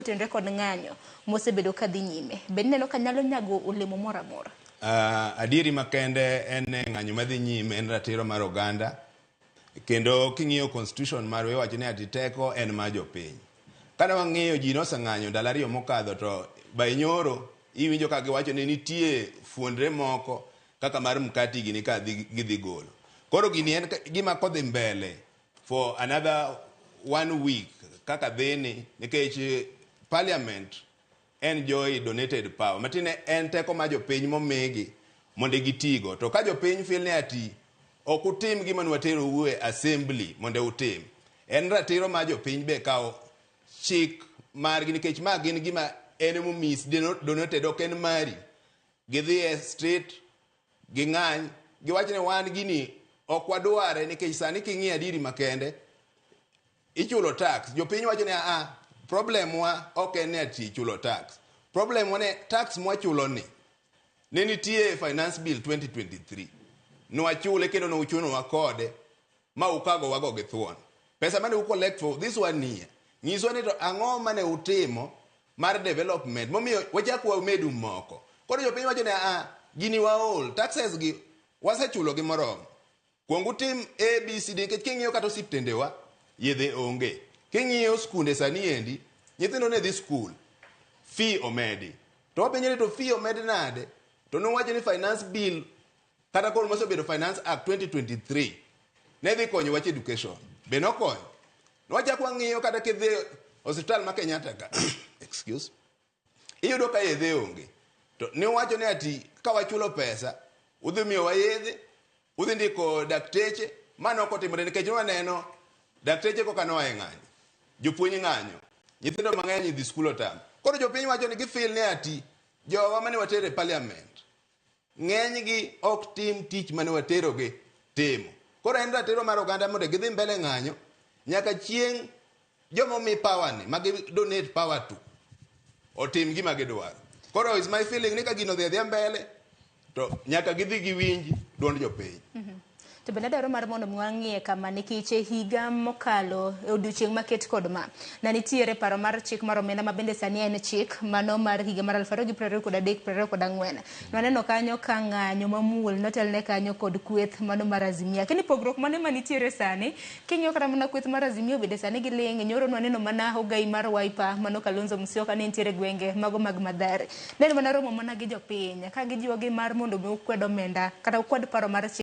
Otenore kod ng'anyo mosebedo ka dhi nyime, be ineno ka nyalo nyago olemo moro amora? Adieri makende en ni ng'anyo madhi nyime en ratiro mar oganda kendo king'iyo constitution marwa iwacho ni ati teko en mar jopiny. Kane wang'iyo ji noseng'anyo ndalo ariyo mokadho to by nyoro iwinjo ka giwacho ni nitie fuondre moko kaka mar mkati gini ka gidhi golo. Koro gini en gima kodhi mbele for another one week kaka dhini nikech parliament enjoy donated power matiende en teko ma jopiny momigi mondo gitigo to ka jopiny feel ni ati ok utim gima nwaterou e assembly mondo utim en ratiro ma jopiny be kawo chik margi nikech ma gin gima en emomis donated ok en mari gidhi e street ging'any giwach ni wan gini ok wadware nikech sani king'iyo adieri makende ichulo tax jopiny wacho ni a problem wa ok en ni ati chulo tax problem wa ne tax mwachulo ni ne nitie finance bill 2023 nwachule kendo nouchunowa kode ma ukago wago gi thuon pesa mane u collect for this one year nyiswa ni to ang'o mane utimo mar development momiyo wachak wamedu moko koro jopiny wacho ni a gini waol taxes gi wasechulo gi moromo kuong utim a b c d nikech king'iyo kata osiptendewa yedhe onge king'iyo skunde sani endi nyithindo ne dhi skul fee omedi to wapenjo ni to fee omed nade to nowacho ni finance bill kata koro mosebedo finance act 2023 ne dhi konyo wach education be nokonyo nwachak wang'iyo kata kidhi osiptal ma Kenyatta ka excuse iyudo ka yedhe onge to ne wacho ni ati ka wachulo pesa udhi miyowa yedhe udhi ndiko dakteche mano ok otimore nikech waneno dakteche koka noa e ng'anyo jopuonj ng'anyo nyithindo mang'eny dhi skul otamo koro jopiny wacho ni gifil ni ati jowa mane watero e parliament ng'enygi ok tim tich mane waterogi timo koro en ratiro mar oganda mondo gidhi mbele ng'anyo nyaka chieng' joma omi power ni ma gi donate power to otim gima gidwaro koro is my feeling ni ka gino odhi adhiya mbele to nyaka gidhi giwinj duond jopiny To bende adwaro mar mondo mi wang'iye kama nikech e higa mokalo e odiochieng' maket kod ma ne nitiere paro mar chik mar omenda ma bende sani en chik mano mar higa mar 2023 24. Nwaneno kanyo ka ng'anyo mamuol notelne kanyo kod kweth mano mar Azimio. Lakini pogruok mane manitiere sani king'iyo kata mana kweth mar Azimio bende sani giling' nyoro nwaneno mana ogai mar Wiper mano Kalonzo Musyoka ne nitiere gwenge mago mag Mathare. Ne en mana romo mana gi jopiny ka gijiwogi mar mondo mi ukwed omenda kata ukwed paro mar chik.